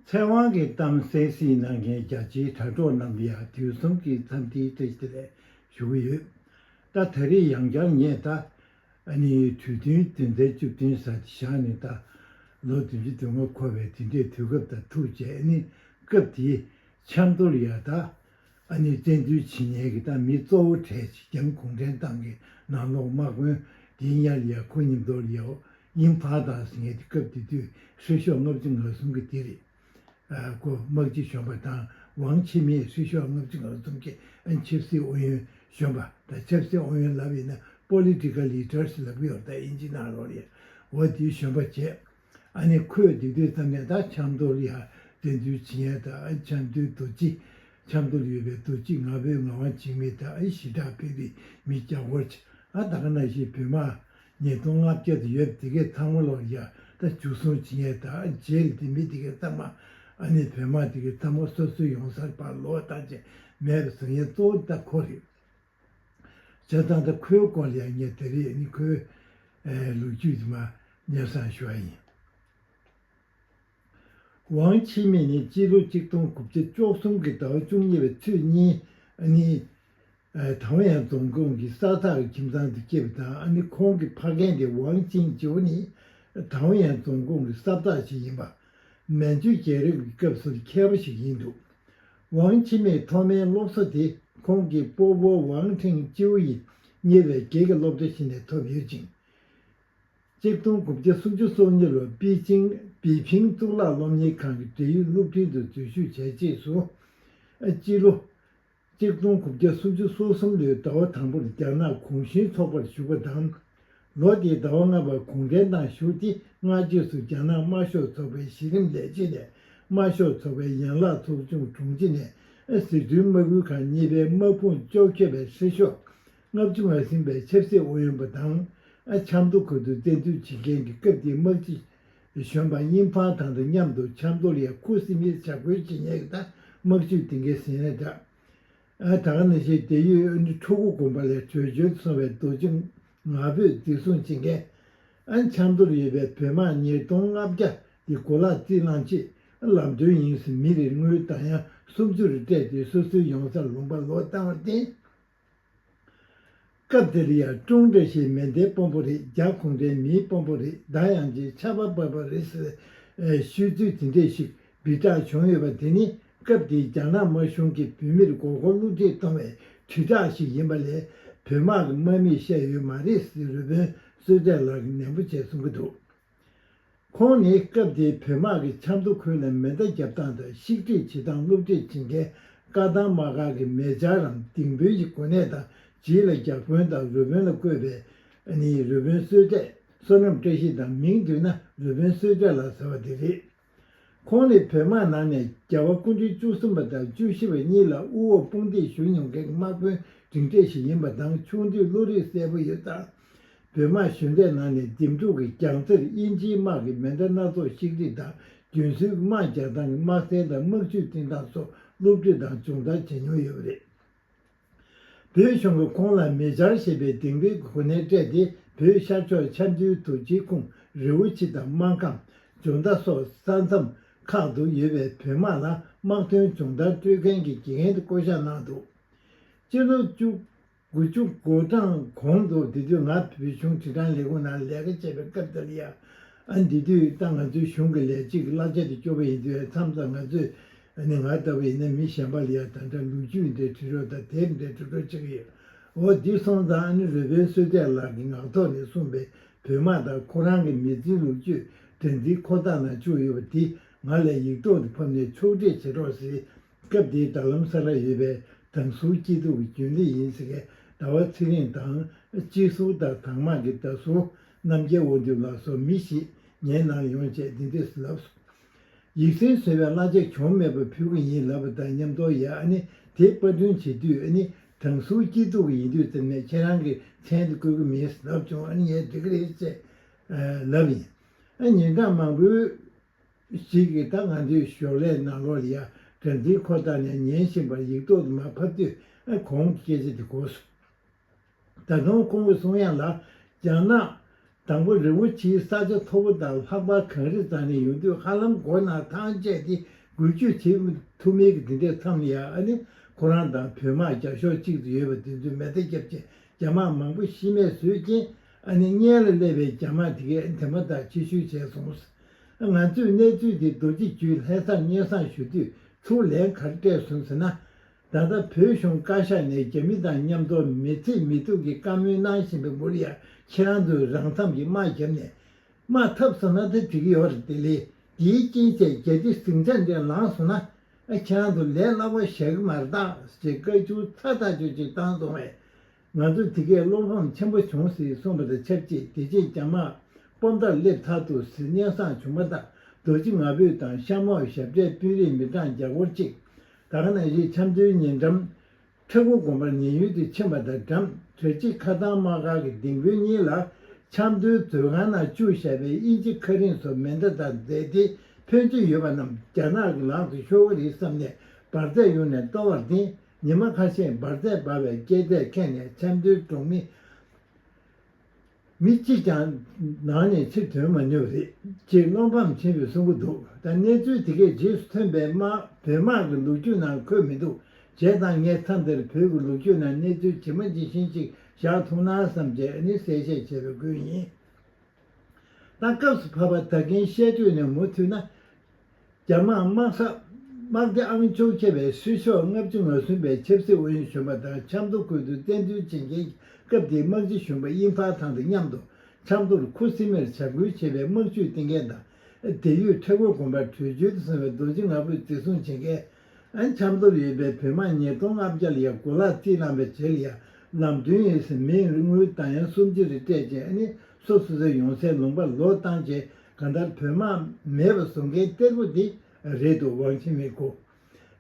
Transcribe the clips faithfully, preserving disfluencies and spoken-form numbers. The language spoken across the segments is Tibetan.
ཚེ་དབང་གི་གཏམ་གསན་གཟིགས་གནང་མཁན་རྒྱ་ཆེའི་དྲ་གྲོགས་རྣམས་ལ་ཡང་དུས་གསུམ་གྱི་འཚམས་འདྲིའི་བཀྲ་ཤིས་བདེ་ལེགས་ཞུ་གི་ཡོད། ད་ད་རེས་ཡང་བསྐྱར་ངས་ད་ཨ་ནི་གྲོས་མཐུན་དོན་ཚན་བཅུ་བདུན་ཟེར་དེ་བཞག་ནས། ད་ལོ་བདུན་ཅུ་དོན་ལྔ་འཁོར་བའི་དེ་འདྲའི་དུས་སྐབས་དང་ཐུག་བྱས། ཨ་ནི་སྐབས་དེའི་ཆབ་མདོ་ལ་ཡ་ད་ཨ་ནི་བཙན་འཛུལ་བྱེད་མཁན་གྱི་ད་མི་གཙོ་བོ་གྲས་ཅིག་རྒྱ་མི་གུང་ཁྲན་ཏང་གི་ནང་ལོགས་དམག་དཔོན་དེའི་ཉག་ལ་ཡ་ཁོ་མཉམ་དུ་ལ་ཡ་དབྱིན་ཕ་ཐང་ཟེར་མཁན་དེ། སྐབས་དེ་དུས་ཧྲི་ཤོག་ལྔ་བཅུ་ང་གསུམ་གྱི་དེ་རེད། ཨ་ཁོ་དམག་སྤྱི་གཞོན་པ་དང་། ཝང་ཆི་མིན་ཧྲི་ཤོག་ལྔ་བཅུ་ང་གསུམ་གྱི་ཨ་ཆབ་སྲིད་ཨུ་ཡོན་གཞོན་པ། ད་ཆབ་སྲིད་ཨུ་ཡོན་ལབ་ཡིན་ན་པོ་ལི་ཊི་ཀལ་ལི་ཌར་ཟེར་ལབ་ཀྱི་ཡོད་རེད། ད་དབྱིན་ཇི་ནང་ལོགས་ལ་ཡ། འོ་དེའི་གཞོན་པ་བྱས། ཨ་ནི་ཁོས་དེ་དུས་ཙམ་ནས་ད་ཆབ་མདོ་ལ་ཡ་བཙན་འཛུལ་བྱེད་ཡ། ད་ཨ་ཆབ་མདོའི་རྡོ་རྗེ། ཆབ་མདོ་ལ་ཡོད་པའི་རྡོ་རྗེ་ང་ཕོད་ངག་དབང་འཇིགས་མེད། ད་ཨ་ཞི་དྲག་ཕེབས་པའི་མི་རྒྱ་སྒོར་ཆ། ཨ་ད་ག་ནང་བཞིན་བོད་དམག་ཉིས་སྟོང་ལྔ་བརྒྱ་དུ་ཡོད་པ་དེ་གས་ཚང་མ་ལོག་ཡ་ད་འཇུ་བཟུང་བྱེད་ཡ། ད་ཨ་རྗེས་ལ་དེ་མི་དེ་གས་ཚང་མ། ཨ་ནི་བོད་དམག་དེ་གས་ཚང་མ་སོ་སོའི་ཡོང་སར་ཕར་ལོག་བཏང་བྱས་མེད་པ་བཟོ་མཁན་གཙོ་བོ་ད་ཁོ་རེད། བྱས་ཙང་ད་ཁོའི་སྐོར་ལ་ཡང་ངས་ད་རེས་ནི་ཁོའི་ཨེ་ལོ་རྒྱུས་དེ་མར་སྙན་སེང་ཞུ་བ་ཡིན། ཝང་ཆི་མིན་ནི་སྤྱི་ལོ་གཅིག་སྟོང་དགུ་བརྒྱ་བཅུ་གསུམ་གྱི་ཟླ་བ་བཅུ་གཉིས་པའི་ཚེས་གཉིས། ཨ་ནི་ཨེ་ཐའོ་ཡན་རྫོང་ཁོངས་ཀྱི་ས་ཐག་གི་ཁྱིམ་ཚང་དུ་སྐྱེས་པ་དང་། ཨ་ནི་ཁོང་གི་ཕ་རྒན་དེ་ཝང་ཅིང་ཅིའུ་ནི་ཐའོ་ཡན་རྫོང་ཁོངས་ཀྱི་ས་བདག་ཞིག་ཡིན་པ། མན་ཇུའི་རྒྱལ་རབས་ཀྱི་སྐབས་སུ་མཁས་པ་ཞིག་ཡིན་འདུག་ཝང་ཆི་མིན་ཐོག་མའི་སློབ་གསོ་དེ་ཁོང་གི་སྤོ་བོ་ཝང་ཁྲེང་ཅིའུ་ཡིས་གཉེར་བའི་དགེ་རྒན་གྱི་སློབ་གྲྭ་ཞིག་ནས་ཐོབ་ཡོད་ཅིང་། གཅིག་སྟོང་དགུ་བརྒྱ་སུམ་ཅུ་སོ་གཉིས་ལོར་པེ་ཅིང་པེ་ཕིང་གཙུག་ལག་སློབ་གཉེར་ཁང་གི་འབྲེལ་ཡོད་སློབ་འབྲིང་དུ་འཛུལ་ཞུགས་བྱས་རྗེས་སུ། སྤྱི་ལོ་གཅིག་སྟོང་དགུ་བརྒྱ་སུམ་ཅུ་སོ་གསུམ་ལོའི་ཟླ་བ་དང་པོར་རྒྱ་ནག་གུང་ཤིན་ཚོགས་པར་ཞུགས་པ་དང་། ལོ་དེའི་ཟླ་བ་ལྔ་པར་གུང་ཁྲན་ཏང་ཞུགས་ཏེ། སྔ་རྗེས་སུ་རྒྱ་ནག་དམར་ཤོག་ཚོགས་པའི་གཞི་རིམ་ལས་བྱེད་ནས་དམར་ཤོག་ཚོགས་པའི་ཡན་ལག་ཚོགས་ཆུང་དྲུང་ཆེ་ནས། ཟི་ཁྲོན་དམག་ཁུལ་ཁང་གཉིས་པའི་དམག་དཔུང་བཅོ་བརྒྱད་པའི་ཧྲི་ཤོག་ལྔ་བཅུ་ང་གསུམ་པའི་ཆབ་སྲིད་ཨུ་ཡོན་པ་དང་། ཨ་ཆབ་མདོ་ཁུལ་དུ་བཙན་འཛུལ་བྱེད་མཁན་གྱི་སྐབས་དེའི་དམག་སྤྱི་གཞོན་པ་དབྱིན་ཕ་ཐང་དང་མཉམ་དུ་ཆབ་མདོ་ལ་ཡ་ཁུ་སིམ་མེར་བྱ་རྒོལ་བྱེད་མཁན་གྱི་ད་དམག་ཇུས་འདིང་མཁན་ཟེར་ན་འདྲ། ཨ་ད་ག་ནང་བཞིན་དེ་ཡུལ་ཨ་ནི་ཁྲོ་ཁུ་དགོན་པ་ལས་བྲོས་བྱོལ་དུ་སོང་བའི་རྡོ་རྗེ་ང་ཕོད་འཛིན་བཟུང་བྱེད་མཁན། ཨ་ཆབ་མདོར་ཡོད་པའི་བོད་དམག་ཉིས་སྟོང་ལྔ་བརྒྱ་དེ་གོ་ལག་རྩིས་བླངས་རྗེས། ལམ་སྟོན་ཡིན་ཟེར་མི་རེར་དངུལ་བརྡ་ཡང་སུམ་ཅུ་རེ་སྤྲད་དེ་སོ་སོའི་ཡོང་སར་ལུང་པ་ལོག་བཏང་བར་བརྟེན། སྐབས་དེར་ཡང་ཀྲུང་ཀྲེ་ཞེས་མེ་མདའི་དཔོན་པོ་རེད། རྒྱ་གུང་ཁྲན་མིའི་དཔོན་པོ་རེད། མདའ་ཡང་ཅིག་ཆར་པ་བབས་པ་རེད་ཟེར་ཤོད་ཚུལ་དེ་འདྲས་ཤིག་འབོད་སྒྲ་བྱུང་ཡོད་པ་དེ་ནི། སྐབས་དེའི་རྒྱ་ནག་དམར་གཞུང་གིས་བོད་མིར་མགོ་སྐོར་བསླུ་བྲིད་གཏོང་བའི་དྲིལ་བསྒྲགས་ཤིག་ཡིན་པ་ལས། བོད་དམག་གི་དམག་མིས་བཤད་ཡོད་མ་རེད་ཟེར་རུ་དཔོན་བསོད་བདེ་ལགས་ཀྱིས་ནན་པོ་བྱས་གསུང་གི་འདུག་ཁོང་ནི་སྐབས་དེའི་བོད་དམག་གིས་ཆབ་མདོ་ཁུལ་ལ་མེ་མདའ་བརྒྱབ་སྟངས་དང་། གཤིག་སྒྲིག་བྱེད་སྟངས་སློབ་ཁྲིད་བྱེད་མཁན་བཀའ་ཐང་དམག་སྒར་གྱི་མེ་ཇར་རམ་ལྡིང་དཔོན་གྱི་གོ་གནས་དང་། རྗེས་ལ་བརྒྱ་དཔོན་དང་རུ་དཔོན་ལ་བསྐོས་པའི་ནི་རུ་དཔོན་བསོད་བདེ། བསོད་ནམས་བཀྲ་ཤིས་དང་། མིང་བསྡུས་ན་རུ་དཔོན་བསོད་བདེ་ལགས་ཟེར་བ་དེ་རེད། ཁོང་ནི་བོད་དམག་ནང་ནས་རྒྱལ་བ་སྐུ་ཕྲེང་བཅུ་གསུམ་པ་དང་བཅུ་བཞི་པ་གཉིས་ལ་དབུ་འོག་དཔུང་སྡེས་ཞུགས་མྱོང་མཁན་དམག་དཔོན་སྒྲིང་གྲས་ཤིག་ཡིན་པ་དང་། ཆུང་དུས་བློ་རིག་གསལ་པོ་ཡོད་སྟབས། བོད་དམག་གཞོན་སྡེ་ནང་ནས་འདེམས་སྒྲུག་གིས་རྒྱང་རྩེར་དབྱིན་ཇིའི་དམག་གི་མེ་མདའ་སྣ་ཚོགས་གཤིག་སྒྲིག་དང་། རྒྱུན་སྲོལ་གྱི་དམག་རྒྱག་སྟངས་ཀྱི་དམག་རྩལ་དང་དམག་ཇུས་འཛིན་སྟངས་སོགས་སློབ་ཁྲིད་དང་སྦྱོང་བརྡར་བྱས་མྱོང་ཡོད་པ་རེད། བོད་གཞུང་གིས་ཁོང་ལ་མེ་ཇར་ཞེས་པའི་ལྡིང་དཔོན་གྱི་གོ་གནས་སྤྲད་དེ། བོད་ཤར་ཕྱོགས་ཆབ་མདོའི་རྡོ་རྗེ་ཁུངས་རི་བོ་ཆེ་དང་སྨར་ཁམས། འཇོ་མདའ་སོགས་ས་མཚམས་ཁག་ཏུ་ཡོད་པའི་བོད་དམག་ལ་དམག་དོན་སྦྱོང་བརྡར་སྤྲོད་མཁན་གྱི་དགེ་རྒན་དུ་བསྐོ་གཞག་གནང་འདུག་སྤྱི་ལོ་བཅུ་དགུ་བཅུ་གོ་གྲངས་གོང་དུ། དེ་དུས་ང་བོད་གཞུང་དྲིལ་བསྒྲགས་ལས་ཁུངས་ནང་ལས་ཀ་བྱེད་པའི་སྐབས་དེ་ལ་ཡ། ཨ་འདི་དུས་ད་ང་ཚོའི་གཞུང་གི་ལས་བྱེད་ཀྱི་གླ་ཆ་དེ་སྐྱོ་པོ་ཡིན་དུས། མཚམས་མཚམས་ང་ཚོས་ཨ་ནི་ང་ལྟ་བུ་ཡིན་ན་མི་གཞན་པ་ལ་ཡ་ད་ལྟ་ལོ་རྒྱུས་འདྲ་དྲི་རོགས་དང་། དེབ་འདྲ་འབྲི་རོགས་བྱེད་ཀྱི་ཡོད། འོ་འདི་སོང་ཙང་ཨ་ནི་རུ་དཔོན་བསོད་བདེ་ལགས་ཀྱིས་ངག་ཐོག་ནས་གསུངས་པའི་བོད་དམག་དང་ཁོ་རང་གི་མི་ཚེའི་ལོ་རྒྱུས་སྒྲ་འཛིན་ཁོ་ཐག་ནང་བཅུག་ཡོད་པ་དེ་ང་ལ་ཡིག་ཐོག་ཏུ་ཕབ་ནས་ཕྱོགས་སྒྲིག་བྱེད་རོགས་ཟེར། སྐབས་དེའི་རྡ་རམ་ས་ལར་ཡོད་པའི་དྭང་སུའུ་སྐྱིད་སྡུག་གི་རྒྱུན་ལས་ཡིན་ཟེར་མཁན་ཟླ་བ་ཚེ་རིང་དང་། སྤྱི་ཟུར་དང་དྭངས་མ་གི་ཟླ་ཟུར་རྣམ་རྒྱལ་དབང་འདུས་ལགས་སོགས་མི་བཞི་ངའི་ནང་ལ་ཡོང་བྱས་འདི་འདྲས་ལབ་སོང་། ཡིག་ཚང་བཟོ་བའི་གླ་ཆ་གྱོང་མེད་པ་ཕུལ་གི་ཡིན་ལབ་པ་དང་མཉམ་དུ། ཡ་ཨ་ནི་དེ་པར་སྐྲུན་བྱེད་དུས་ཨ་ནི་དྭང་སུའུ་སྐྱིད་སྡུག་གི་ཡིན་དུས་ཙམ་ནས་ཁྱེད་རང་གི་མཚན་དེ་བཀོད་གི་མིན་ལབ་བྱུང་། ཨ་ནི་ངས་འགྲིག་གི་རེད་ཅེས་ལབ་ཡིན། ཨ་ཉིན་གྲངས་མང་པོའི་ཞིག་གིས་ད་ང་ཚོའི་ཞོར་ལས་ནང་ལོགས་ལ་ཡ་སྒྲ་འཛིན་ཁོ་ཐག་ནས་ཉན་བཞིན་པར་ཡིག་ཐོག་ཏུ་མར་ཕབ་དུས། ཨ་ཁོང་གི་སྐད་ཆ་དེ་གོ་སོང་། ད་དུང་ཁོང་གིས་གསུང་ཡག་ལ། རྒྱ་ནག་དང་པོ་རི་བོ་ཆེའི་ས་ཆ་མཐོ་པོ་དང་ལྷགས་པ་གངས་རི་རྩ་ནས་ཡོང་དུས་ཧ་ལམ་མགོ་ནང་ཐང་བཅད་དེ་ འགུལ་སྐྱོད་བྱེད་ཐུབ་མེད་ཀྱི་དེ་འདྲའི་མཚམས་ལ་ཡང་ཨ་ནི་ཁོ་རང་དང་བོད་དམག་རྒྱབ་ཤོག་གཅིག་ཏུ་ཡོད་པ་དེ་ཚོས་མེ་མདའ་བརྒྱབ་བྱས་རྒྱ་དམག་མང་པོ་ཤི་རྨས་བཟོས་རྐྱེན། ཨ་ནི་སྔོན་ལ་སླེབས་པའི་རྒྱ་དམག་དེ་གས་དེ་མ་ཐག་ཕྱིར་བཤོལ་བྱས་སོང་། ང་ཚོས་གནས་ཚུལ་དེ་རྡོ་རྗེ་རྒྱུད་ལྷ་སར་སྙན་སེང་ཞུ་དུས་ཚུར་ལན་ག་རེ་སྤྲད་སོང་ཟེར་ན། ད་ལྟ་བོད་གཞུང་བཀའ་ཤག་ནས་རྒྱ་མི་དང་མཉམ་དུ་མི་ཚེ་མི་ཐུབ་ཀྱི་བཀའ་མོལ་གནང་བཞིན་པའི་མུར་ཡ་ཁྱེད་རང་ཚོས་རང་མཚམས་ཀྱི་དམག་བརྒྱབ་ནས་དམག་འཐབ་སོང་ན་ད་འགྲིག་གི་ཡོད་རེད། དེ་ལས་དེའི་རྐྱེན་བྱས་རྒྱ་ཁྱི་ཟིང་ཆ་འདྲ་ལངས་སོང་ན་ཨ་ཁྱེད་རང་ཚོ་ལས་སླ་པོ་བཞག་གི་མ་རེད་ད་ཅེས་བཀའ་བཀྱོན་ཚ་ཐག་ཆོད་ཅིག་བཏང་སོང་བས། ང་ཚོ་དེ་གས་བློ་ཕམ་ཆེན་པོ་བྱུང་ཟེར་གསུངས་པ་དང་ཆབས་ཅིག་དེ་རྗེས་རྒྱ་དམག་སྤོམ་མདའ་སླེབས་ཚར་འདུག་ཟེར་སྙན་སེང་བྱུང་བ་དང་རྡོ་རྗེ་ང་ཕོད་དང་ཤ་མོག་ཞབས་གྲས་དཔོན་རིགས་མི་གྲངས་བརྒྱ་སྐོར་ཅིག་ད་ག་ནང་བཞིན་ཆབ་མདོའི་ཉེ་འགྲམ་ཁྲ་འགུ་དགོན་པར་ཉེན་གཡོལ་དུ་ཕྱིན་པ་དང་འགྲམ་གྲ་སྒྲིག་ཁ་ཐང་དམག་སྒར་གྱི་ལྡིང་དཔོན་གཉིས་ལ་ཆབ་མདོའི་མཛོད་ཁང་ནང་བཅུག་བཞག་པའི་དབྱིན་ཇི་ཁ་རིང་སོགས་མེ་མདའ་དང་མཛེས་ལྡན་ཕོན་ཆེན་ཡོད་པ་རྣམས་རྒྱ་ནག་གི་ལག་ཏུ་ཤོར་གི་རེད་བསམ་ནས་འབར་རྫས་གཡུགས་ནས་གཏོར་བར་བརྟེན། ཉི་མ་ཁ་ཤས་འབར་རྫས་འབར་བའི་སྐད་རྫས་ཁྱེར་ནས་ཆབ་མདོའི་གྲོང་མི་མི་གཅིག་ཀྱང་ནང་ནས་ཕྱིར་ཐོན་མ་མྱོང་བ་རེད་ཅེས་བློ་ཕམ་ཆེན་པོས་གསུང་གི་འདུག་ད་གནས་ཚུལ་དེ་གའི་རྗེས་སུ་ཐོན་པའི་དམག་བོད་དམག་གི་ལོ་རྒྱུས་ནང་འཁོད་མི་འདུག་བྱས་ཙང་ངས་མཚམས་འདིར་བོད་ཀྱི་ལོ་རྒྱུས་ནང་གནས་ཚུལ་ཇི་མ་ཇི་བཞིན་ཅིག་བཞག་ཐུབ་ན་བསམ་བྱས་ནི་གསལ་བཤད་བྱས་པའི་སྐོར་ཡིན། ད་སྐབས་སུ་བབས་པ་ད་གིན་བཤད་སྤྲོས་ནས་མུ་མཐུད་ན། རྒྱ་དམག་དམག་ས་དམག་སྡེ་ཨང་བཅོ་བརྒྱད་པའི་སྲིད་ཤོག་ལྔ་བཅུ་ང་གསུམ་པའི་ཆབ་སྲིད་ཨུ་ཡོན་གཞོན་པ་དང་ཆབ་མདོ་ཁུལ་དུ་བཙན་འཛུལ་བྱེད་མཁན་གྱི་སྐབས་དེའི་དམག་སྤྱི་གཞོན་པ་དབྱིན་ཧྥ་ཐང་དང་མཉམ་དུ་ཆབ་མདོར་ཁུ་སིམ་མེར་བྱ་འགུལ་བྱེད་པའི་དམག་ཇུས་བསྟེན་མཁན་དང་། དེ་ཡུལ་ཁྲ་འགུ་དགོན་པར་བྲོས་བྱོལ་དུ་སོང་བའི་རྡོ་རྗེ་ང་ཕོད་འཛིན་བཟུང་བྱེད་མཁན། ཨ་ཆབ་མདོར་ཡོད་པའི་བོད་དམག་ཉིས་སྟོང་ལྔ་བརྒྱ་ལ་ཡང་གོ་ལག་རྩིས་བླངས་པའི་རྗེས་ལ་ཡང་ལམ་སྟོན་ཡིན་ཟེར་མིའི་དངུལ་ད་ཡང་སུམ་ཅུ་རེ་སྤྲད་རྗེས་ཨ་ནི་སོ་སོ་སོའི་ཡོང་སའི་ལུང་པར་ལོག་བཏང་རྗེས་གང་ལྟར་བོད་དམག་མེད་པ་བཟོ་མཁན་གཏེར་པོ་འདི་རེད་འདུག་ཝང་ཆི་མི་ཁོ།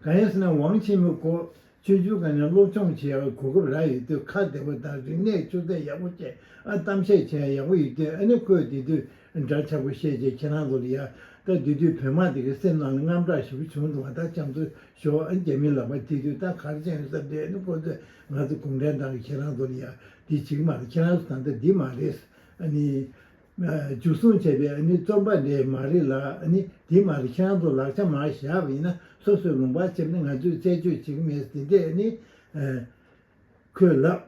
གང་ཡིན་ཟེར་ན་ཝང་ཆི་མི་ཁོ་ཆུང་ཆུང་སྒང་ནས་སློབ་སྦྱོང་བྱེད་ཡག་གོ་སྐབས་རག་ཡོད་དུས་ཁ་བདེ་པོ་དང་རིག་གནས་ཆུ་ཚད་ཡག་པོ་བྱས་ཨ་གཏམ་བཤད་བྱེད་ཡག་ཡག་པོ་ཡོད་དུས་ཨ་ནི་ཁོས་དེ་དུས་འདྲ་ཆགས་པོ་བཤད་རྗེས་ཁྱེད་རང་ཚོ་ལ་ཡ་ད་དེ་དུས་བོད་དམག་དེ་གི་སེམས་ནང་ལ་དངངས་སྐྲག་ཞེ་པོ་བྱུང་འདུག་བ། ད་ཁྱམ་ཚོ་ཞོགས་ཨ་རྒྱ་མི་ལག་པ་དེ་དུས་ད་ག་རེ་བྱས་ཡོད་ས་དེ་ནི་ཁོ་ཚོས་ང་ཚོ་གུང་ཁྲན་ཏང་གི་ཁྱེད་རང་ཚོ་ལ་ཡ་འདི་བྱེད་ཀྱི་མ་རེད། ཁྱེད་རང་ཚོ་ད་ལྟ་འདི་མ་རེད། ཨ་ནི་འཇུ་བཟུང་བྱས་པའི་ཨ་ནི་བཙོན་པ་འདྲ་མ་རེད་ལ་ཨ་ནི་འདི་མ་རེད། ཁྱེད་རང་ཚོ་ལག་ཆ་མར་བཞག་པ་ཡིན་ན་སོ་སོའི་ལུང་པར་ཕྱིན་ནས་ང་ཚོས་རྩད་གཅོད་བྱེད་ཀྱི་མེད་ཟེར་དེ་འདྲས་ཨ་ནི་ཁོས་ལབ།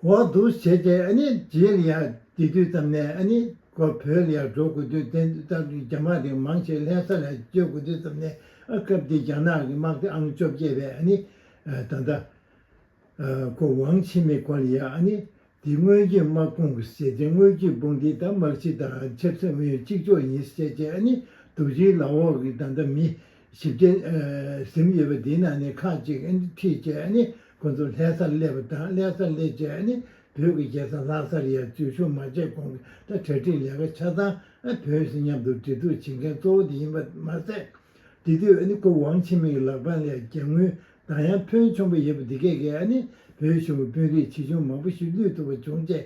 འོ་འདུག་བྱས་རྗེས་ཨ་ནི་རྗེས་ལ་ཡ་དེ་དུས་ཙམ་ནས་ཨ་ནི་ཁོ་བོད་ལ་ཡ་འགྲོ་དགོས་དུས་དེ་ལྟར་རྒྱ་དམག་དེ་མང་ཆེ་ལྷ་ས་ལ་བསྐྱོད་དགོས་དུས་ཙམ་ནས་ཨ་སྐབས་དེ་རྒྱ་ནག་གི་དམག་སྡེ་ཨང་བཅོ་བརྒྱད་པས་ཨ་ནི་ད་ལྟ་ཁོ་ཝང་ཆི་མི་ཁོ་ལ་ཡ་ཨ་ནི་དེ་དངོས་བརྒྱུད་དམག་དཔུང་གི་ཟས་དེ་དངོས་བརྒྱུད་དཔུང་སྡེ་དང་དམག་སྤྱི་དང་ཆབ་སྲིད་དབང་ཡོད་གཅིག་ལྕོགས་ཡིན་ཟེར་བྱས་ཨ་ནི་རྡོ་རྗེའི་ལག་འོག་གི་ད་ལྟ་མི་ཞིབ་ཕྲ་ཟིན་ཡོད་པ་འདིའི་ནང་ནས་ཁག་ཅིག་ཨ་ནི་ཁྲིད་བྱས་ཨ་ནི་ཁོ་ཚོ་ལྷ་སར་སླེབས་པ་དང་ལྷ་སར་སླེབས་བྱས་ཨ་ནི་བོད་ཀྱི་རྒྱལ་ས་ལྷ་སར་ཡ་འཛུལ་ཞུགས་མ་བྱས་གོང་གི་ད་གྲ་སྒྲིག་ལས་ཀ་ཆ་ཚང་ཨ་བོད་ཟིན་མཉམ་དུ་འབྲེལ་གཏུག་བྱེད་མཁན་གཙོ་བོ་དེ་ཡིན་པ་མ་ཟད། དེ་དུས་ཨ་ནི་ཁོ་ཝང་ཆི་མིང་གི་ལག་པ་ལ་རྒྱ་དངུལ་དང་ཡང་ཕོན་ཆུང་པོ་ཡོད་པ་འདི་གས་ཀྱིས་ཨ་ནི་བོད་གཞུང་གི་དཔོན་རིགས་ཆེ་ཆུང་མང་པོ་ཞིག་བློས་ཐུབ་པ་བྱུང་རྗེས་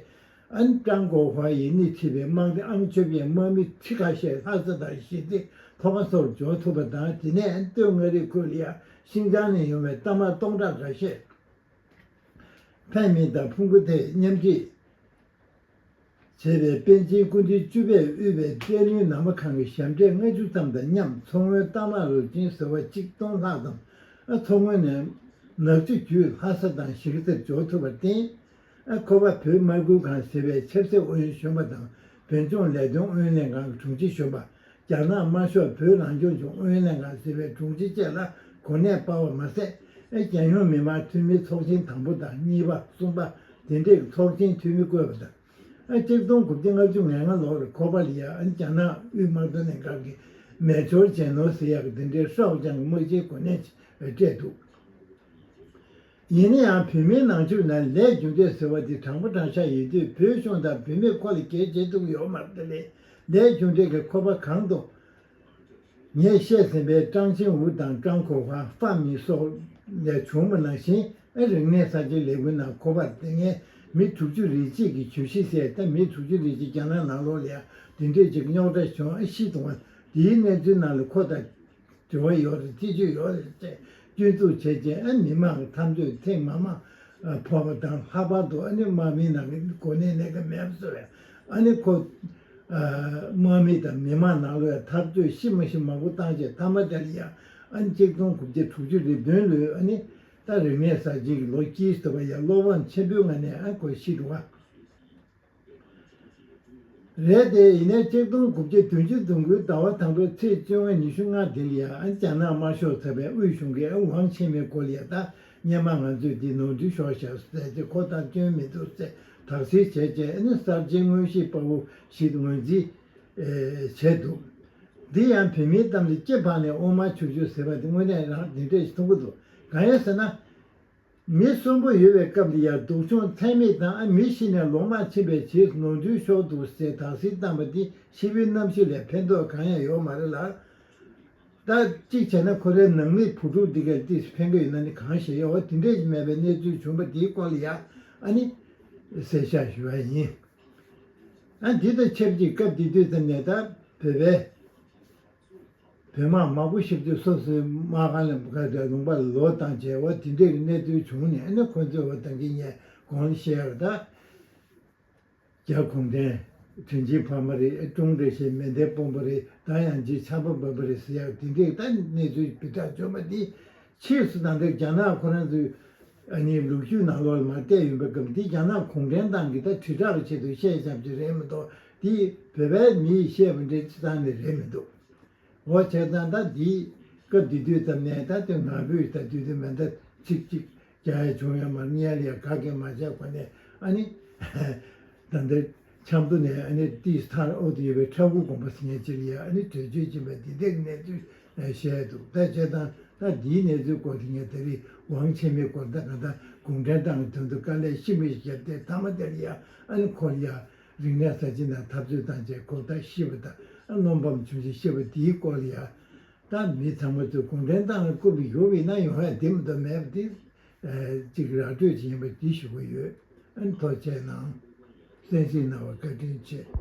ཨ་ནི་ཀྲང་གོ་ཧྭ་ཡིས་སྣེ་ཁྲིད་པའི་དམག་སྡེ་ཨང་བཅོ་བརྒྱད་དམག་མི་ཁྲི་ཁ་ཤས་ལྷ་ས་དང་གཞིས་རྩེ་ལྷོ་ཁ་སོགས་འབྱོར་ཐུབ་པ་དང་དེ་ནས་སྟོད་མངའ་རིས་ཁུལ་ལ་ཡང་ཤིན་ཅང་ནས་ཡོང་བའི་རྟ་དམག་སྟོང་ཕྲག་འགའ་ཤས། ཕན་མི་དང་ཕུང་པོ་ཐེ་མཉམ་འཁྲིད་བྱས་པའི་པཎ་ཆེན་སྐུ་ཕྲེང་བཅུ་པས་དབུས་པའི་བཙན་གནོན་ནང་པ་ཁང་གི་ཞབས་གྲས་ལྔ་བཅུ་ཙམ་དང་མཉམ་མཚོ་སྔོན་རྟ་དམག་རུ་ཆེན་ཟེར་བ་གཅིག་སྟོང་ལྷག་ཙམ་མཚོ་སྔོན་ནས་ནག་ཆུ་བརྒྱུད་ལྷ་ས་དང་གཞིས་ཀ་རྩེར་འབྱོར་ཐུབ་པར་བརྟེན། ཁོ་པ་བོད་དམག་ཁུལ་ཁང་ཟེར་བའི་ཆབ་སྲིད་ཨུ་ཡོན་གཞོན་པ་དང་བོད་ལྗོངས་ལས་དོན་ཨུ་ཡོན་ལྷན་ཁང་གི་དྲུང་ཆེ་གཞོན་པ། རྒྱ་ནག་དམར་ཤོག་བོད་རང་སྐྱོང་ལྗོངས་ཨུ་ཡོན་ལྷན་ཁང་ཟེར་བའི་དྲུང་ཆེ་བཅས་ལ་གོ་གནས་སྤར་བ་མ་ཟད། རྒྱལ་ཡོངས་མི་དམངས་འཐུས་མིའི་ཚོགས་ཆེན་དང་པོ་དང་གཉིས་པ་གསུམ་པ་དེ་འདྲའི་ཚོགས་ཆེན་འཐུས་མི་བསྐོས་པ་དང་། གཅིག་སྟོང་དགུ་བརྒྱ་ལྔ་བཅུ་ང་ལྔ་ལོར་ཁོ་པ་ལ་ཡང་རྒྱ་ནག་དབུས་དམག་དོན་ལྷན་ཁང་གི་མེ་ཇོར་ཇེ་ནོར་ཟེར་ཡག་གི་དེ་འདྲའི་ཧྲའོ་ཅང་གི་དམག་སྤྱིའི་གོ་གནས་སྤྲད་འདུག་ཡིན་ན་ཡང་བུད་མེད་ནང་ཆོས་ནང་ལས་རྒྱུ་འབྲས་ཟེར་བ་དེ་དྲང་པོ་དྲང་བཞག་ཡིན་དུས་བོད་གཞུང་དང་བུད་མེད་ཁོ་ལ་གལ་ཆེ་ཐུབ་ཡོད་མ་རེད། དེ་ལས་ལས་རྒྱུ་འབྲས་ཀྱི་ཁོ་པ་གང་དུ་ངས་བཤད་ཟིན་པའི་ཀྲང་ཆིང་ཝུ་དང་ཀྲང་གོ་ཧྭ་ཧྥ་མིང་སོགས་ལས་བྱུང་བ་ནང་བཞིན་ཨེ་རིག་གནས་གསར་བརྗེའི་ལས་འགུལ་ནང་ཁོ་པར་དེ་སྔའི་མི་དྲུག་ཅུ་རེ་གཅིག་གི་གྱོད་གཞི་བསལ་ད་མི་དྲུག་ཅུ་རེ་གཅིག་རྒྱ་ནག་ནང་ལོགས་ལ་ཡང་དེ་འདྲས་ཅིག་རྙོག་དྲ་བྱུང་ཨེ་ཤི་དུ་བ་དེའི་གནས་ཚུལ་ནང་ལ་ཁོ་དང་འབྲེལ་བ་ཡོད་རེད་ཐེ་བྱུས་ཡོད་རེད་ཅེས་སྐྱོན་འཛུགས་བྱས་རྗེས་ཨ་མི་མང་གི་འཐབ་རྩོད་ཐེངས་མ་མང་ཕོག་པ་དང་ལྷག་པར་དུ་ཨ་ནི་དམག་མིའི་ནང་གི་གོ་གནས་གནས་ཀ་མེད་པ་བཟོ་བས་ཨ་ནི་ཁོ་ དམག་མི་དང་མི་མང་ནང་ལོགས་ཡང་འཐབ་རྩོད་ཤི་མ་ཤི་མང་པོ་བཏང་རྗེས་མཐའ་མ་དེ་ལ་ཡང་ཨ་ནི་ཆིག་སྟོང་དགུ་བརྒྱ་དྲུག་ཅུ་རེ་བདུན་ལོའི་ཨ་ནི་ད་རིག་གནས་གསར་བརྗེ་གི་ལོ་དཀྱིལ་དུ་བ་ཡང་བློ་ཕམ་ཆེན་པོའི་ངང་ནས་ཨ་ཁོ་ཤི་འགྲོ་བ་རེད་དེ། ཡིན་ནའི་ཆིག་སྟོང་དགུ་བརྒྱ་བདུན་ཅུ་དོན་དགུའི་ཟླ་བ་དང་པོའི་ཚེས་བཅོ་ལྔ་ཉི་ཤུ་ལྔ་དེ་ལ་ཡང་ཨ་ནི་རྒྱ་ནག་དམར་ཤོག་ཚོགས་པའི་དབུས་གཞུང་གིས་ཨ་ནི་ཝང་ཆི་མིན་སྐོར་ལ་ཡང་ད་སྔོན་མ་ང་ཚོས་འདི་ནོར་འཁྲུལ་ཤོར་བཞག་ཟེར་ཏེ་ཁོ་ད་སྐྱོན་མི་འདུག་ཟེར་དག་སེལ་བྱས་རྗེས་ཨ་ནི་གསར་བརྗེའི་མངོན་ཤེས་དཔའ་བོ་ཞིག་ངོས་འཛིན་བྱས་འདུག་འདི་ཡང་བོད་མིའི་གཏམ་ལ་སྐྱེ་འཕགས་ནས་དབུ་མ་ཆུང་ཆུང་ཟེར་བ་འདི་དངོས་གནས་རང་འདི་འདྲ་ཞིག་མཐོང་གི་འདུག་གང་ཡིན་ཟེར་ན། མི་གསོན་པོ་ཡོད་པའི་སྐབས་ལ་ཡང་སྡུག་སྦྱོང་ཚད་མེད་དང་ཨ་མི་ཤི་ནས་ལོ་མང་ཕྱིན་པའི་རྗེས་སུ་ནོར་འཁྲུལ་ཤོར་འདུག་ཟེར་དག་སེལ་བཏང་བ་འདི་ཤི་བའི་རྣམ་ཤེས་ལས་ཕན་ཐོགས་གང་ཡང་ཡོད་མ་རེད་ལ། ད་གཅིག་བྱས་ན་ཁོ་རའི་ནང་མི་བུ་ཕྲུག་འདི་གར་ཏོག་ཙམ་ཕན་གི་ཡོད་ན་ནི་གང་ཤེས་ཡོད། འོ་དེ་འདྲས་ཀྱི་མེད་པའི་གནས་ཚུལ་བྱུང་བ་འདིའི་སྐོར་ལ་ཡང་ཨ་ནི་གསལ་བཤད་ཞུ་བ་ཡིན། ཨ་འདི་དང་ཆབས་ཅིག་སྐབས་དེ་དུས་ཙམ་ནས་ད་བོད་པའི་བོད་དམག་མང་པོ་ཞིག་ཏུ་སོ་སོའི་དམག་ཁང་ལ་ག་རེ་ལུང་པ་ལ་ལོག་བཏང་བྱས་འོ་དེ་འདྲའི་གནས་ཚུལ་བྱུང་ནས་ཨ་ནི་ཁོ་ཚོས་འོ་ད་གིན་ངས་གོང་ལ་བཤད་ཡག་ད་རྒྱ་གུང་ཁྲན་དྲིན་ཆེན་ཕ་མ་རེད། ཀྲུང་ཀྲེ་ཞན་མེ་མདའི་དཔོན་པོ་རེད། ད་ཡང་རྗེ་ཆམ་པ་འབབ་པ་རེད་ཟེར་ཡག་དེ་འདྲའི་ད་གནས་ཚུལ་སྦི་དྲག་བྱུང་བ་འདི་ཕྱིས་སུ་ད་ལྟ་རྒྱ་ནག་ཁོ་རང་ཚོའི་ཨ་ནི་ལོ་རྒྱུས་ནང་ལོགས་ལ་མར་བལྟས་ཡོང་པའི་སྐབས་འདི་རྒྱ་ནག་གུང་ཁྲན་ཏང་གི་ད་དྲིལ་བསྒྲགས་ཀྱི་ཆེད་དུ་བཤད་བཞག་པ་ཅིག་རེད་མ་གཏོགས་འདི་བོད་པའི་མི་ཡིས་བཤད་པ་འདྲའི་སྤྱི་བཏང་ནས་རེད་མི་འདུག་འོ་བྱས་ཙང་ད་འདི་སྐབས་འདི་དུས་ཙམ་ནས་ད་དེ་ང་ཕོད་ད་དུས་དུས་མེ་མདའ་ཚིག་གཅིག་རྒྱག་ཡ་བྱུང་ཡོད་མ་རེད། སྔོན་ལ་ཡང་ག་གེ་མ་བྱས་གོ་ནས་ཨ་ནི་ད་ལྟ་ཆབ་མདོ་ནས་ཨ་ནི་ཏིས་ཐར་ཨོ་དུ་ཡོད་པའི་ཁྲ་འགུ་དགོན་པ་ཟེར་མཁན་ཅིག་ལ་ཡ་ཨ་ནི་བྲོས་བྱོལ་ཕྱིན་པ་འདི་འདྲའི་གནས་ཚུལ་བཤད་འདུག་ད་བྱས་ཙང་ད་འདིའི་གནས་ཚུལ་སྐོར་དེ་ངས་ད་རེས་ཝང་ཆི་མིན་སྐོར་ད་གང་ལྟར་གུང་ཁྲན་ཏང་གི་དོན་དུ་དཀའ་ལས་ཤི་མི་ཞིག་བརྒྱབ་སྟེ་མཐའ་མ་དེ་ལ་ཡ་ཨ་ནི་ཁོ་ལ་ཡ་རིག་གནས་གསར་བརྗེ་ནང་འཐབ་རྩོད་བཏང་བྱས་ཁོ་ད་ཤི་བ་དང་ཨ་བློ་ཕམ་བྱུང་རྗེས་ཤི་བ་དེའི་སྐོར་ལ་ཡ། ད་མི་ཚང་མ་ཚོས་གུང་ཁྲན་ཏང་ལ་རྐུབ་ཀྱི་ཡོང་བའི་ན་ཡོང་ཡ་དེ་མ་གཏོགས་མེད་པ་དེ་གཅིག་ར་སྤྲོད་ཅིག་ཡིན་པ་དེ་ཞུ་གི་ཡོད། ཨ་ནི་ཐུགས་རྗེ་གནང་། གསན་གཟིགས་གནང་བར་བཀའ་དྲིན་ཆེ།